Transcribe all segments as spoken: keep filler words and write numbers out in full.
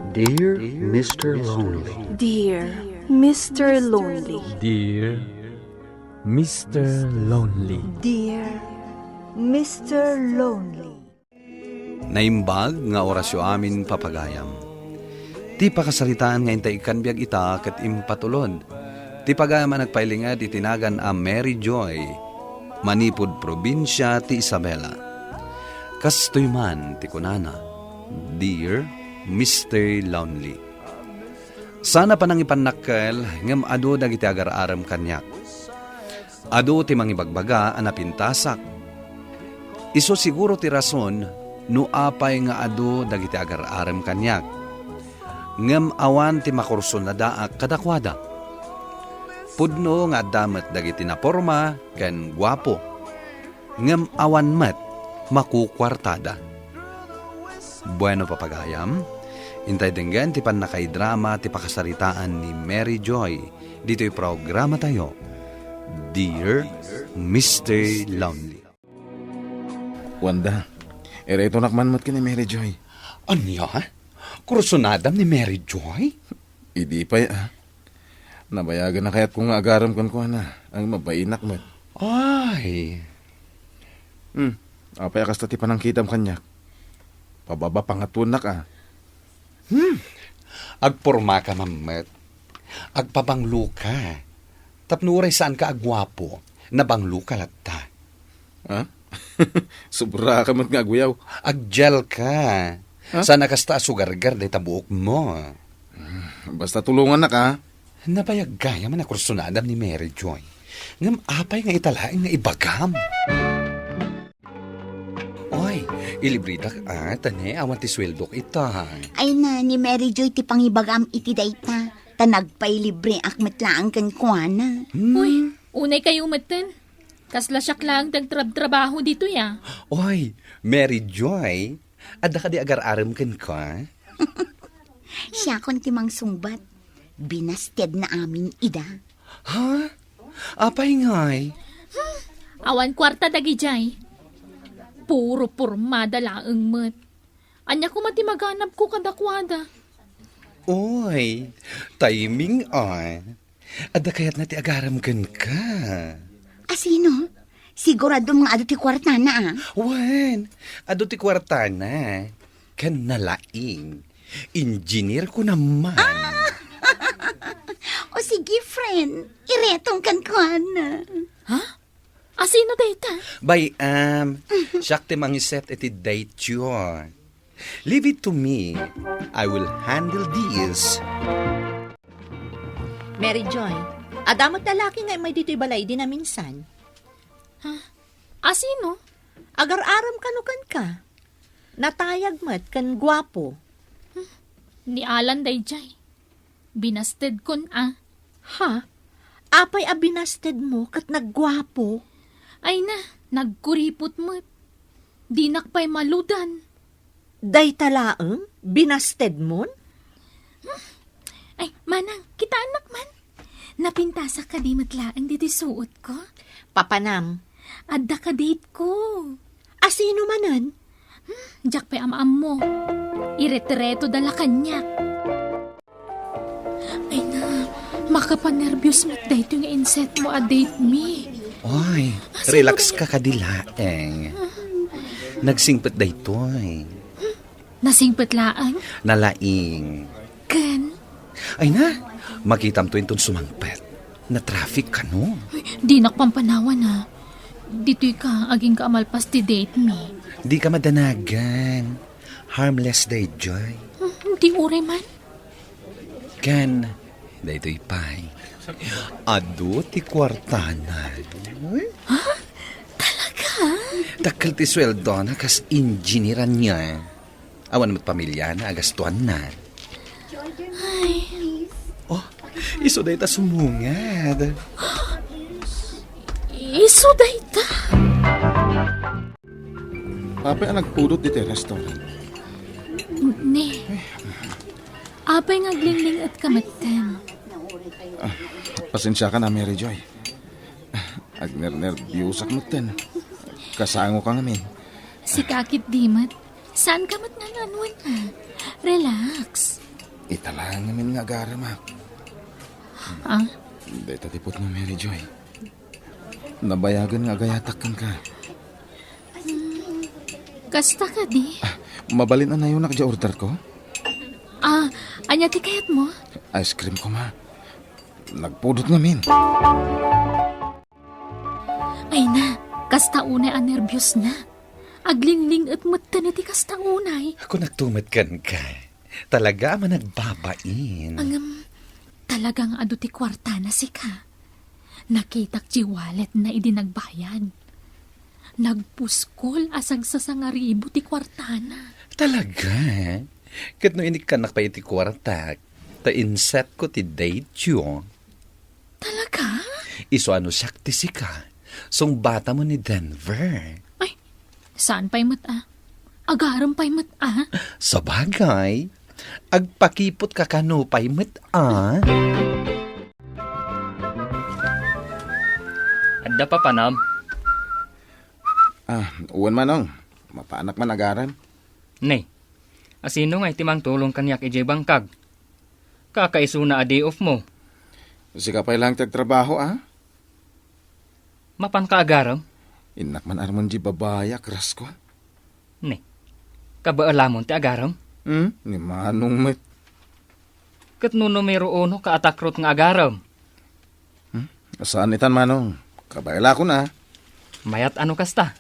Dear Mister Lonely. Dear Mister Lonely. Dear Mister Lonely. Dear Mister Lonely. Naimbag nga orasyo amin, papagayam. Ti pakasaritaan nga intay ikkan biag ita ket impatulod ti pagayam a nagpailinged iti nagan a Mary Joy, manipud probinsia ti Isabela. Kastoy man ti kunana, "Dear Mister Lonely, saan a panangipannakkel ngem adu dagiti agar-arem kaniak. Adu ti mangibagbaga a napintasak. Isu siguro ti rason no apay nga adu dagiti agar-arem kaniak. Ngem awan ti makursunadaak kadakuada. Pudno nga adda met dagiti naporma ken guapo. Ngem awan met makukuartada." Bueno, papagayam, intay denggen ti pannakaidrama ti pakasaritaan ni Mary Joy ditoy programatayo, Dear Mister Lonely. Wanda, iretonak man met ken ni Mary Joy. Ania? Kursunadam ni Mary Joy? Idi pay, ah. Nabayagan na kayat ko nga agarem kenkuana, ang mabainak met. Ay. Hmm, apay a kasta ti panangkitam kaniak? Pababa pangatuennak, ah. Hmm. Agpormaka man met. Agpabangloka. Tapno uray saanka a guapo, nabangloka latta. Ha? Sobraka met nga aguyaw. Agdialka. Ha? Saan a kasta a sugargar dayta buokmo. Basta tulongannak, ha? Nabayag gayam a kursunadam ni Mary Joy. Ngem apay nga ita laeng nga ibagam? Oy, ilibridak a, ta ne, awan ti sueldok ita. Ay na, ni Mary Joy ti pangibagam iti dayta, ta nagpailibreak met laeng kenkuana. Hmm. Uy, unay kayo metten. Kasla siak laeng ti agtrabtrabaho ditoy, ah. Oy, Mary Joy, adda kadi agar-arem kenka? Siakon ti mangsungbat. Binastedna amin ida. Ha? Apay ngay? Hmm, awan kuarta dagidiay. Puro pormada laeng met. Ania koma ti maganabko kadakuada? Oy, timing, ah. Adda kayatna ti agarem kenka. Asino? Siguradom nga adu ti kuartana, ah. Wen, adu ti kuartana. Ken nalaing. Engineer ko naman. Ah! O sige, friend. Iretom kenkuana. Ha? Asino dayta? Bay-am, siak ti mangiset iti date-yo. Leave it to me. I will handle this. Mary Joy, adda met lalaki nga immay ditoy balay idi naminsan. Ha? Asino? Agar-arem kano kenka. Natayag met ken guapo. Hmm, ni Alan daydiay. Binastedkon a. Ha? Apay a binastedmo ket nagguapo? Ay na, nagkuripot met. Dinak pay maludan. Dayta laeng, binastedmon? Hmm. Ay, manang, kitaennak man. Napintasak kadi met laeng ditoy suotko? Papanam. Adda ka-date ko. Asino manen? Hmm, diak pay am-ammo. Iretreto da la kaniak. Ay na, makapanerbios met daytoy nga insetmo a date mi. Oy, relax ka kadi laeng. Nagsingpet daytoy. Nasingpet laeng? Nalaing. Ken? Ay na, makitamto inton sumangpet. Na-traffic kano? Ay, dinak pampanawan, ah. Ditoy ka, agingga a malpas ti date mi. Di ka madanagan. Harmless daydiay. Hmm, di uray man. Ken, daytoy pay. Adu ti kuartana. Ha? Talaga? Dakkel ti sueldona kas engineer ania. Awan met pamiliana a gastuanna. Ay. Oh, isu dayta sumungad. Isu dayta? Apay a nagpudot ditoy restaurant? Ne. Apay nga aglingling-et ka metten? Ah, pasensiakan a, Mary Joy. Agnernerbiosak metten. Kasango ka ngamin. Sika ketdi met. Saan ka met nga ngan-, ngan-, ah. Relax. Ita laeng ngamin nga agaramak. Ah? Dayta ti putmo, Mary Joy. Nabayagen nga agayatak kenka. Kasta kadi? Ah, mabalin a nayonak diay order ko? Ah, ania ti kayatmo? Ice cream koma. Nagpudot ngamin. Ay na, kasta unay a nerbios na. Aglingling-et metten iti kasta unay. Kunakto met kenka. Talaga a managbabain. Ngem, talaga nga adu ti kuartana sika. Nakitak ti walletna idi nagbayad. Nagpuskol a sagsasangaribu ti kuartana. Talaga? Ket no inikkannak pay iti kuartak, ta insetko ti daytoy. Talaga? Isu a no siak ti sika, sungbatam ni Denver. Ay, saan pay met a? Agarem pay met a? Sabagay, agpakiputka kano pay met a? Adda papanam? Ah, wen manong, mapaanak man agarem. Ne, asino nga iti mangtulong kaniak idiay bangkag? Kakaisuna a day off mo. Sika pay laeng ti agtrabaho, a? Mapanka agarem? Innak man armen diay babai a crush ko. Ne, kabaelamon ti agarem? Hmm? Ni manong met. Ket no numero uno ka a takrot nga agarem? Hmm? Saan itan, manong. Kabaelakon a. Mayat a no kasta.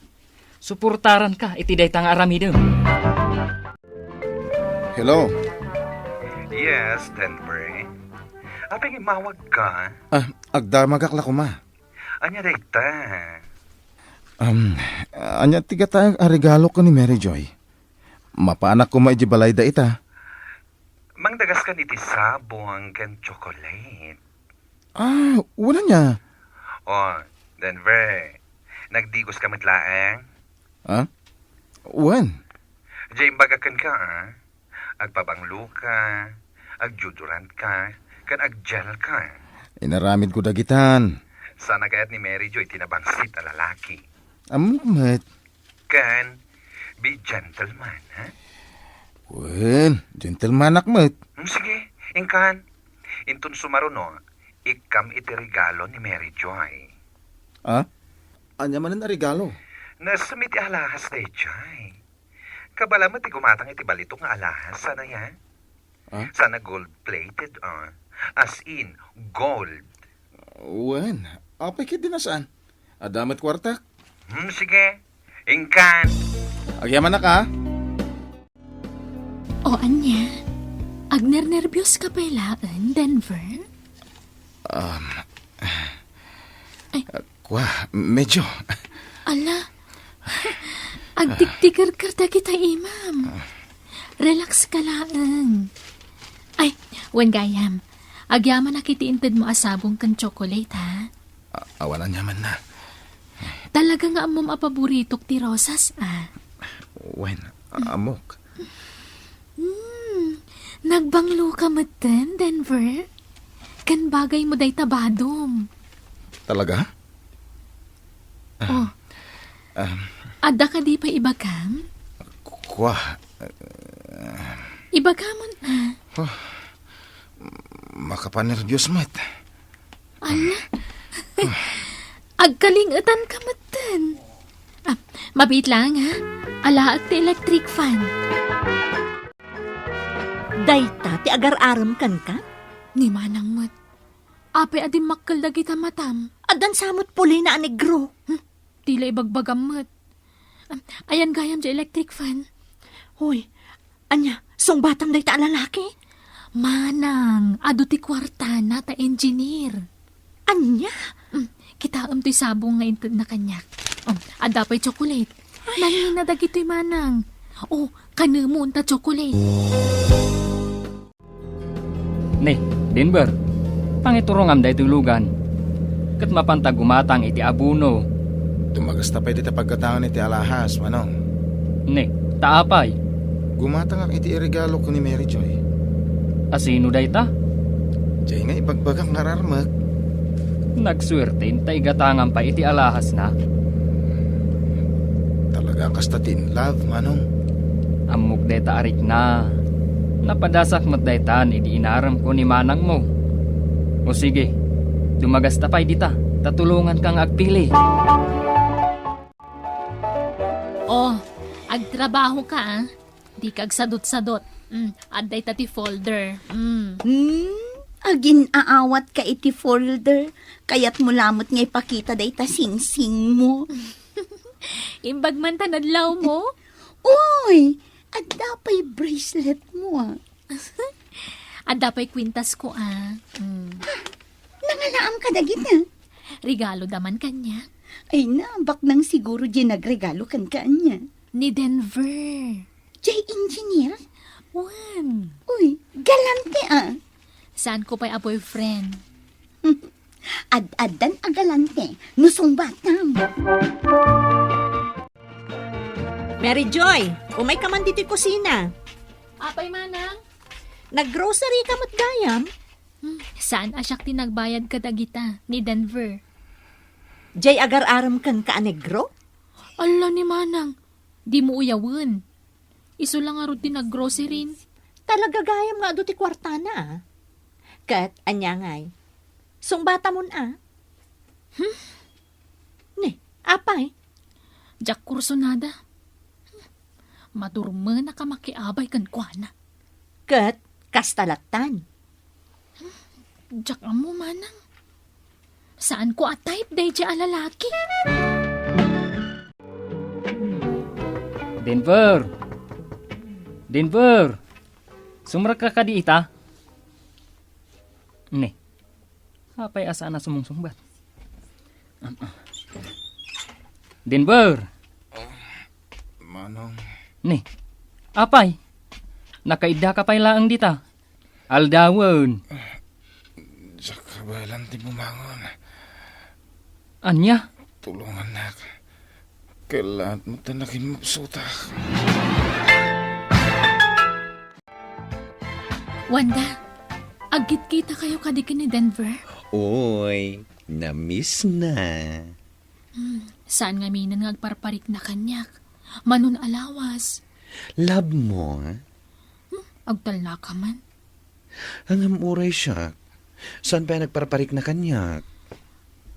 Suportaranka iti dayta nga aramidem. Hello. Yes, Denver. Apay nga immawagka? Ah, agdamagak la koma. Ania dayta? Um, ania ti gataem a regalo ken ni Mary Joy? Mapaanak koma idiay balayda ita. Mangdagaskan iti sabong ken chocolate. Ah, wen ania? Oh, Denver, nagdigoska met laeng? Ha? Wen? Diay imbagak kenka, a? Agpabangloka, agdeodorantka, ken aggelka. Inaramidko dagitan. Saan a kayat ni Mary Joy ti nabangsit a lalaki? Ammok met. Ken, be gentleman, ha? Wen, gentlemanak met. Hmm, sige, inkan. Inton sumaruno, ikkam iti regalo ni Mary Joy. Ah? Ania manen a regalo? Naasem iti alahas daydiay. Kabala met ti gumatang iti balitok nga alahas, saan aya? Ah? Saan a gold-plated, ah. As in, gold. Wen, apay ketdi a saan? Adda met kuartak? Hmm, sige. Inkan. Agyamanak, a? O ania? Agnernerbios ka pay laeng, Denver? Um, Ay. Kua, medyo. Ala, agtiktikerker dagita imam. Relax ka laeng. Ay, wen gayam. Agyamanak iti intedmo a sabong ken chocolate, ha? A-, awan aniamanna. Talaga nga ammom a paboritok ti rosas, a? Wen, ammok. Hmm, nagbanglo ka metten, Denver? Ken bagaymo dayta badom. Talaga? Ah, Oh. Um, Adda kadi pay ibagam? Kua. Ibagamon, a. Oh, makapanerbios met. Ala? Agkalingetan ka metten. Ah, mabiit lang, ha? Alaek ti electric fan. Dayta ti agar-arem kenka? Ni manang met. Apay a dimmakkel dagita matam? Addan sa met pulina a negro. Hmm, ti la ibagbagam met. Ah, ayan gayam ti electric fan. Hoy, ania, sungbatam dayta a lalaki? Manang, adu ti kuartana ta engineer. Ania? Mm, kitaem toy sabong nga intedna kaniak. Oh, adda pay chocolate. Ay. Nangina dagitoy manang. Oh, kanemon ta chocolate. Ne, Denver, pangiturongam daytoy lugan. Ket mapanta gumatang iti abono. Tumagasta pay dita paggatangan iti alahas, manong. Ne, ta apay? Gumatangak iti iregalo ko ni Mary Joy. Asino dayta? Diay nga ibagbagak nga ararmek. Nagsuerten ta igatangam pay iti alahasna. Talaga kasta ti in love, manong. Ammok dayta a rikna. Napadasak met daytan idi inaremko ni manangmo. O sige, dumagasta pay dita, ta tulonganka nga agpili. Oh, agtrabaho ka, ah. Di ka agsadot-sadot. Mm, adda ita ti folder. Mm. Hmm, agin-aawatka iti folder. Kayatmo lamet nga ipakita dayta singsingmo. Imbag man ta nadlawmo? Uy, adda pay braceletmo, ah. Adda pay kwintasko, ah. Mm. Nangalaam kadagita? Regaloda man kaniak. Ay na, baknang siguro diay nagregalo kenka ania. Ni Denver. Jay engineer? Wen. Uy, galante, ah. Saanko pay a boyfriend. Ad-addan a galante, no sungbatam. Mary Joy, umayka man ditoy kusina. Apay, manang? Naggrocery ka met gayam? Hmm, saan a siak ti nagbayad kadagita ni Denver? Jay agar-arem kenka a negro? Alla ni manang, dimo uyawen. Isu la ngarud ti naggrocery. Talaga gayam nga adu ti kuartana, ah. Ket ania ngay? Sungbatamon, ah. Hmm? Ni, apay? Diak kursunada. Madurmenak a makiabay kenkuana. Ket kasta lattan. Diak ammo, manang. Saanko a type daydiay a lalaki. Denver! Denver! Sumrekka kadi ita? Ne. Apay a saan a sumungsungbat? Denver! Manong. Ne. Apay? Nakaiddaka pay laeng dita? Aldawen. Diak kabaelan ti bumangon. Ania? Tulongannak. Kellaat met ta nakimmupsotak. Wanda, agkitkitakayo kadi ken ni Denver? Uy, na-miss na. Hmm, saan ngaminen nga agparparikna kaniak? Manon a lawas. Love mo? Hmm, agtalnaka man. Ngem uray siak, saan pay a nagparparikna kaniak?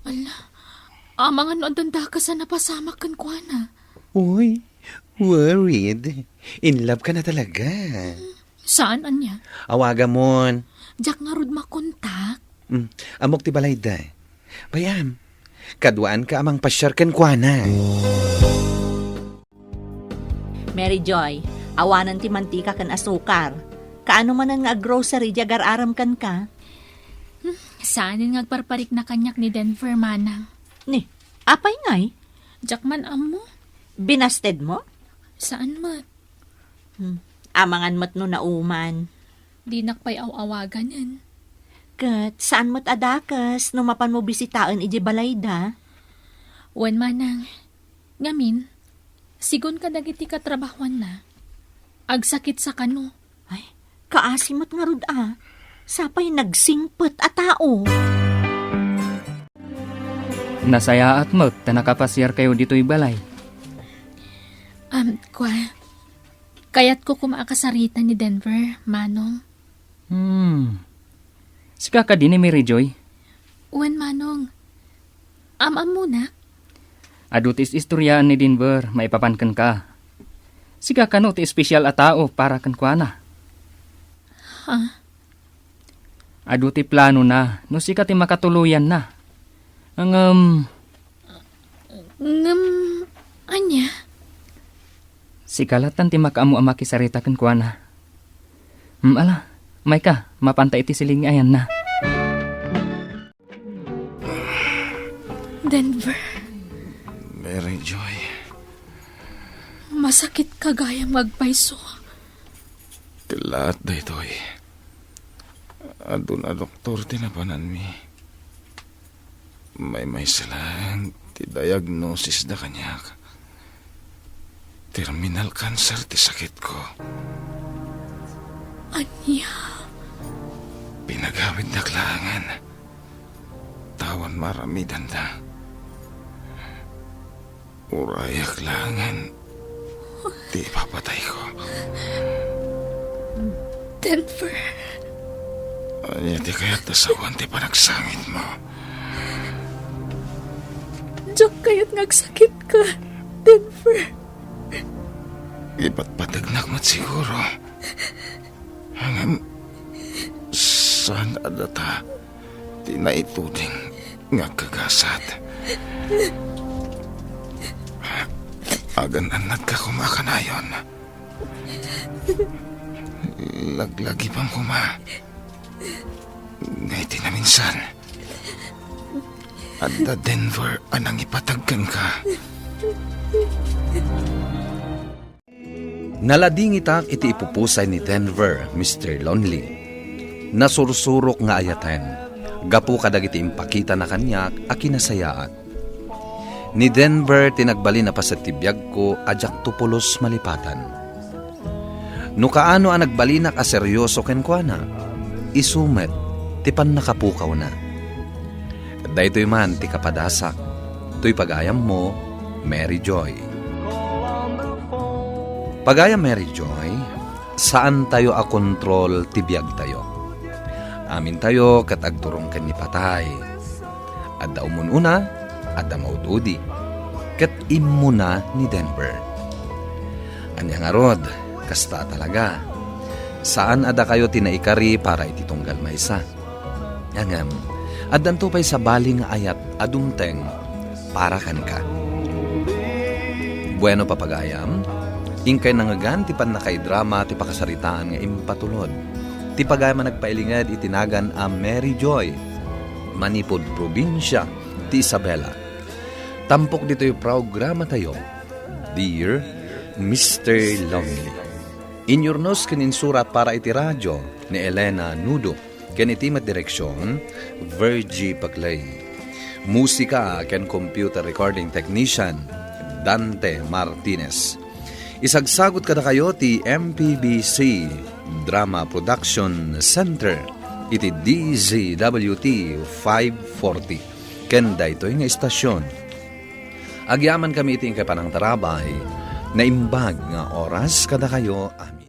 Ala, amangan no addan dakes a napasamak kenkuana. Uy, worried. In love ka na talaga. Hmm, saan ania? Awagamon. Diak ngarud makontak. Hmm, ammok ti balayda. Bay-am, kaduaanka a mangpasiar kenkuana. Mary Joy, awanen ti mantika ken asukar. Kaano manen nga aggrocery diay agar-arem kenka? Hmm, saanen nga agparparikna kaniak ni Denver, manang. Ni, apay ngay? Diak man ammo. Binastedmo? Saan met. Hmm, amangan met no nauman. Dinak pay aw-awaganen. Ket saan met a dakes no mapanmo bisitaen idiay balayda? Wen, manang. Ngamin, sigun kadagiti katrabahoanna, agsakit sa kano. Ay, kaasi met ngarud a. Sapay nagsingpet a tao. Nasayaat met ta nakapasiarkayo ditoy balay. Um, kua, kayatko koma a kasarita ni Denver, manong. Hmm. Sika kadi ni Mary Joy? Wen, manong. Am-ammonak? Adu ti is-istoriaan ni Denver maipapan kenka. Sika kano ti espesial a tao para kenkuana? Ha? Adu ti planona no sika ti makatuloyanna. Ngem, Ngem, ania? Sika lattan ti makaammo a makisarita kenkuana. Hmm, ala, mayka, mapanta iti siling nga ayanna. Denver. Mary Joy. Masakit ka gayam nga agpayso. Kellaat daytoy. Adun a doktor ti napananmi. Maymaysa laeng ti diagnosisda kaniak. Terminal cancer ti sakitko. Ania? Pinagawiddak laengen. Tawen maaramidanda. Urayak laengen ti ipapatayko. Denver. Ania ti kayat ta sawen ti panagsangitmo? Diak kayat nga agsakitka, Denver. Ipatpategnak met siguro. Ngem saan a data ti naituding nga agkagasat. Agan-annadka koma kanayon. Laglagipem koma. Nga iti naminsan, adda Denver a nangipateg kenka. Naladingitak iti ipupusay ni Denver, Mister Lonely. Nasursurok nga ayaten, gapu kadagiti impakitana kaniak a kinasayaat. Ni Denver ti nagbalin a paset ti biagko a diakto pulos malipatan. No kaano a nagbalinak a serioso kenkuana, isu met ti pannakapukawna. Daytoy man ti kapadasak, toy pagayammo, Mary Joy. Pagayam Mary Joy, saantayo a kontrol ti biagtayo. Amintayo ket agturong ken ni patay. Adda umun-una, adda maud-udi, ket immuna ni Denver. Ania ngarud, kasta a talaga. Saan a dakayo ti naikari para iti tunggal maysa. Ngem, addanto pay sabali nga ayat a dumteng para kenka. Bueno, papagayam, inkay nangngegan ti pannakaidrama ti pakasaritaan nga impatulod. Ti pagayam a nagpailinged iti nagan a Mary Joy, manipud probinsia ti Isabela. Tampok ditoy programatayo, Dear Mister Lonely. Inyurnos ken insurat para iti radyo ni Elena Nudo, ken iti met direksion, Virgie Paclay. Musika ken computer recording technician, Dante Martinez. Isagsagut kadakayo ti M P B C Drama Production Center iti D Z W T five forty ken daytoy nga istasyon. Agyamankami iti inkay panangtarabay, naimbag nga oras kadakayo amin.